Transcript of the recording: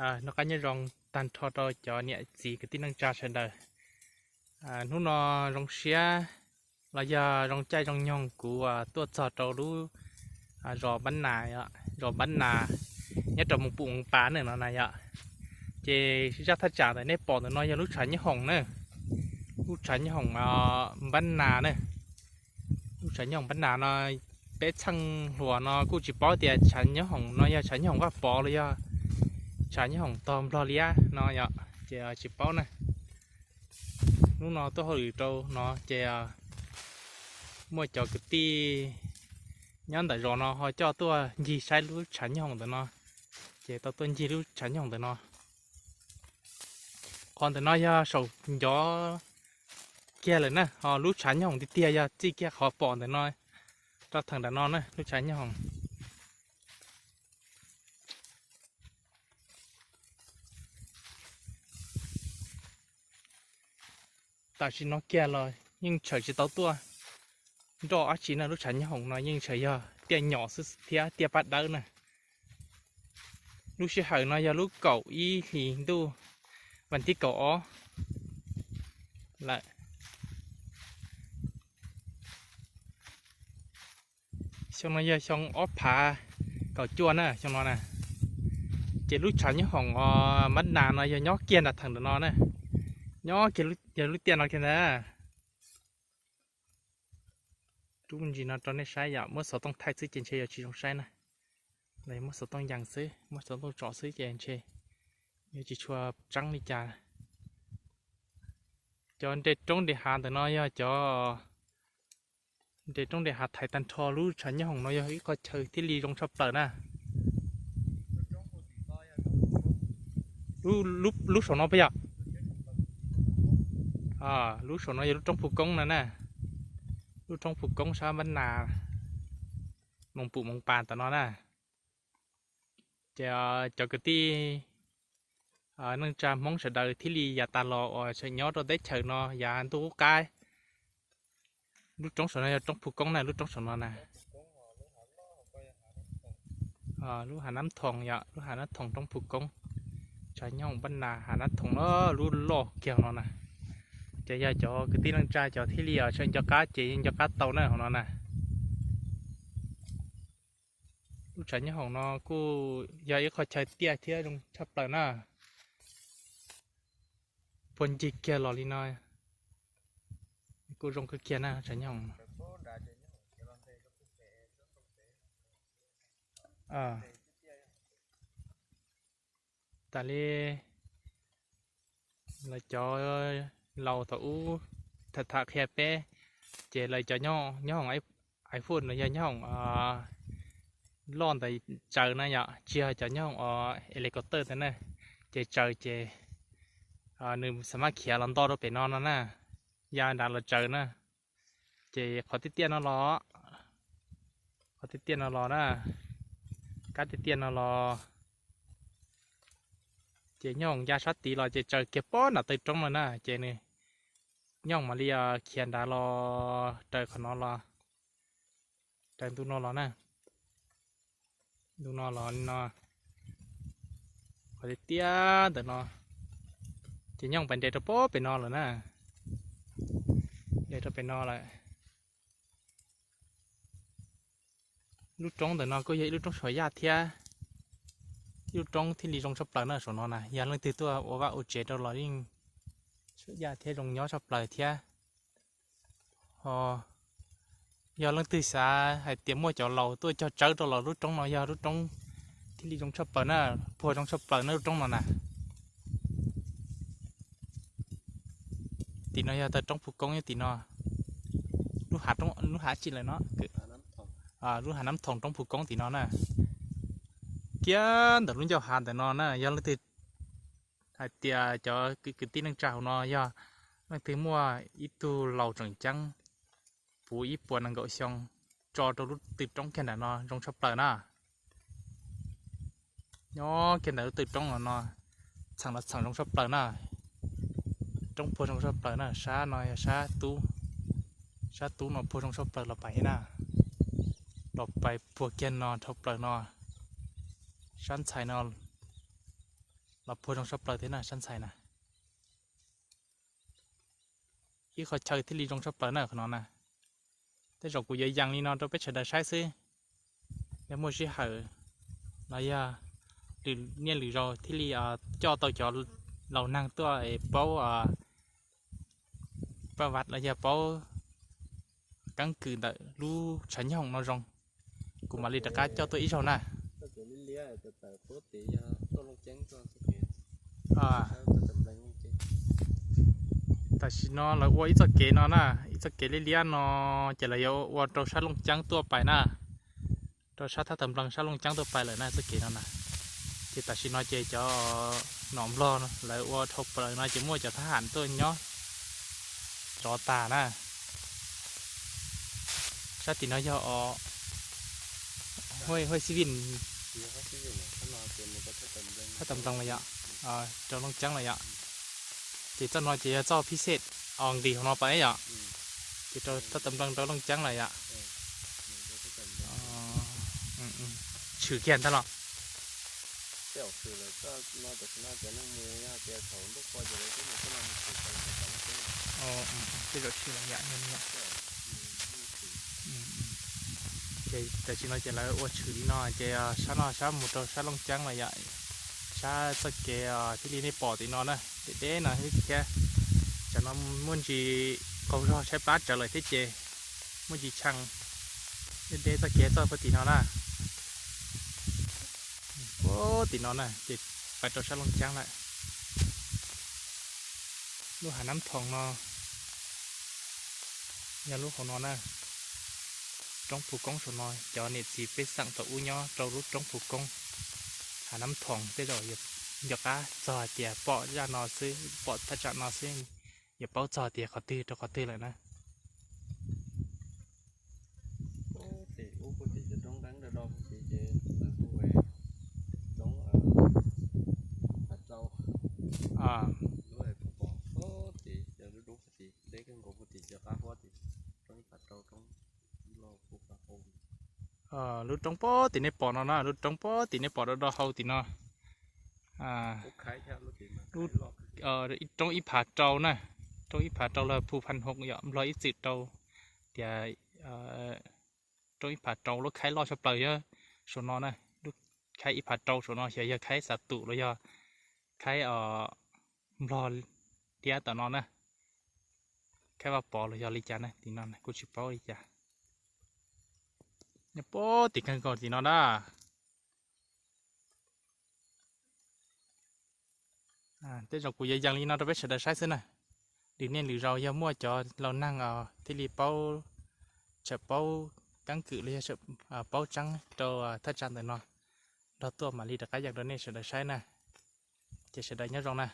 Noj qab nyob zoo tag nrho rau cov niam txiv kwv tij neej tsa sawv daws. Hnub no zoo siab los yog zoo caij zoo nyoog kuv tuaj txog rau lub zos Npab Nas, zos Npab Nas nyob rau Moos Pum Moos Pas na no na yom. Ces zaj thaj tsam ntawm nej pom ntawm no yog lub tshav nyob hoom na, lub tshav nyob hoom Npab Nas na. Lub tshav nyob hoom Npab Nas no, peb txheej hluas no kuj tsis paub tias tshav nyob hoom no yog tshav nyob hoom Vaj Pov los yog tshav nyob hoom tog Nplog Liab no yom, ces tsis paub na. Hnub no tuaj hauj lwm rau no ces muaj cov kwv tij nyob ntawm zos no ho coj tuaj ncig saib lub tshav nyob hoom ntawm no, ces tau tuaj ncig lub tshav nyob hoom ntawm no. Qhov ntawm no yog saum ncov kiag lawm na, ho lub tshav nyob hoom tiag tiag yog txij kiag qhov pom ntawm no rau theem ntawm no na, lub tshav nyob hoom. Tam sim no kiag los yeej tshawm tsis tau tuaj nroj dab tsi na, lub tshav nyob hoom no yeej tshawm yog tiaj nyom xwb thiab tiaj paj dawb na. Lub sij hawm no yog lub kaum ib hlis ntuj, vas thib kaum ob lawm. Xyoo no yog xyoo ob phav kaum cuaj na, xyoo no na. Ces lub tshav nyob hoom Npab Nas no yog nyob kiag nram theem ntawm no na, nyob kiag yog lub tiaj no kiag ntag. Rub ntsis no rau nej saib yom, muab xov tooj thaij xwb ces ntshe yuav tsis zoo saib na. Muab xov tooj yees xwb, muab xov tooj tsom xwb ces ntshe yuav tsis tshua tseeb li cas. Cov nres roob nres hav ntawm no yog cov nres roob nres hav thaiv tag nrho, lub tshav nyob hoom no yog ib qho chaw thiaj li zoo tshaj plaws na. Lub saum no puas yog? Lub saum no yog lub roob Phu Koob no na, lub roob Phu Koob sab Npab Nas, Moos Pum Moos Pas tom no na. Ces cov kwv tij neej tsa Hmoob sawv daws thiaj li yav tas los uas tseem nyob rau teb chaws no yav ntuj qub qab. Lub roob saum no yog roob Phu Koob na, lub roob saum no na. Lub Hav Nab Thoom yom, lub Hav Nab Thoom roob Phu Koob, tshav nyob hoom Npab Nas Hav Nab Thoom lub loj kiag no na. Ces yog cov kwv tij neej tsa cov thiaj li tseem nco qab ces yeej nco qab tau na hauv no na. Lub tshav nyob hoom no kuj yog ib qho chaw tiaj thiab zoo tshaj plaws na. Puag ncig kiag los li no kuj zoo kawg kiag na, tshav nyob hoom. Tas li lawv cov laus thaum ub tham tham qhia peb, ces lawv cov nyob hoom Ai Fun no yog nyob hoom loj ntawd tsaws na yom, tsis yog cov nyob hoom helicopter ntawd na. Ces tsaws ces nws xam maj khiav los nto rau pem no no na, ya nrad los tsaws na. Ces qhov tiaj tiaj no los, qhov tiaj tiaj no los na, kab tiaj tiaj no los, ces nyob hoom ya sab tid los ces tsaws kiag pob nram taw roob no na, ces nws nyob hoom mam li khiav nrad los raws qhov no los, raws ntu no los na. Ntu no los li no, qhov tiaj tiaj ntawm no, ces nyob hoom pais nres rau pob pem no lawm na, nres rau pem no lawm. Lub roob ntawm no kuj yog ib lub roob suam yaj thiab, ib lub roob thiaj li zoo tshaj plaws na saum no na. Yog leej twg tuaj ua vaj ua tsev rau los yeej suam yaj thiab zoo nyob tshaj plaws thiab. Ho yog leej twg xav hais tias muaj cov laus tuaj cog tsawb rau los lub roob no yog lub roob thiaj li zoo tshaj plaws na, puag zoo tshaj plaws na lub roob no na. Tim no yog taw roob Phu Koob nyob tim no, lub hav, lub hav tsi lawm no, lub Hav Nab Thoom roob Phu Koob tim no na. Kiag ntawm lub ncauj hav ntawm no na, yog leej twg hais tias cov kwv tij neej tsa hauv no yog leej twg muaj ib tug laus tseem ceeb puv ib puas nees nkaum xyoo tso rau lub tw roob kiag ntawm no zoo tshaj plaws na. Nyob kiag ntawm lub tw roob no no, txheem los txheem zoo tshaj plaws na. Roob puag zoo tshaj plaws na, sab no yog sab tub, sab tub no puag zoo tshaj plaws los pais na. Los pais puag kiag no dhau plaws no, sab ntxhais no los puag zoo tshaj plaws thiab na sab ntxhais na. Ib qhov chaw thiaj li zoo tshaj plaws na qhov no na. Tej zaum kuv yuav yees li no rau peb sawv daws saib xwb. Yog muaj sij hawm los yog lwm niaj lwm zaus thiaj li coj tau cov laus neeg tuaj es paub, paub vaj los yog paub keeb kwm ntawm lub tshav nyoog no zoo, kuv mam li rov qab coj tuaj ib zaug na. Tam sim no lawv ua ib txoj kev no na, ib txoj kev liab liab no, ces lawv yuav ua rau sab Looj Ceeb tuaj pais na, rau sab thaj tawm nplees sab Looj Ceeb tuaj pais lawm na txoj kev no na. Ces tam sim no ces cov nom nplog lawv ua dhau plaws no ces muaj cov thab ham tuaj nyob rov tas na. Sab tim no yog os, Huaj Xib Vij thaj tawm nplees lawm yom, rau Looj Ceeb lawm yom. Ces txoj no ces yog txoj phij xej os nqis hauv no pas yom, ces rau thaj tawm nplees rau Looj Ceeb lawm yom. Tshwm kiag ntag los. Tej zaum tshwm lawm yom. Ces tam sim no ces lawv ua tshwm li no ces sab no sab mus rau sab Looj Ceeb lawm yom. Sab txoj kev thiaj li nej pom tim no na, deb deb no thiab. Tam no muaj ntsis qaug zog tshaib plab tsawv lawm thiab ces muaj ntsis tshee, deb deb txoj kev txoj puag tim no na. Puag tim no na ces pais rau sab Looj Ceeb lawm. Lub hav Nab Thoom no yog lub hauv no na. Roob Phu Koob saum no, cov niam txiv pej xeem thaum ub nyob rau lub roob Phu Koob, hav Nab Thoom. Tej zaum nco qab txog hais tias pom zaj no xwb, pom thaj tsam no xwb, yuav paub txog tias qhov twg rau qhov twg lawm na. Lub roob puag tim nej pom no na, lub roob puag tim nej pom do do hau tim no. Roob ib phav rau na, roob ib phav rau los Phu Phaj Hoom yom, Nplog ib txwm rau tias roob ib phav rau lub khaib loj tshaj plaws yog saum no na. Lub khaib ib phav rau saum no xyov yog khaib Xav Tum los yog khaib Nplog liab tom no na. Khaib Vaj Pov los yog li cas na, tim no kuj tsis paub li cas. Nyob puag tim kawg nkaus tim no na. Tej zaum kuv yuav yees li no rau peb sawv daws saib xwb na. Lwm niaj lwm zaus yog muaj cov laus neeg thiaj li paub, tseem paub keeb kwm los yog paub tseeb rau thaj tsam ntawm no nrog tuaj mam li rov qab yees rau nej sawv daws saib na. Ces sawv daws nyob zoo na.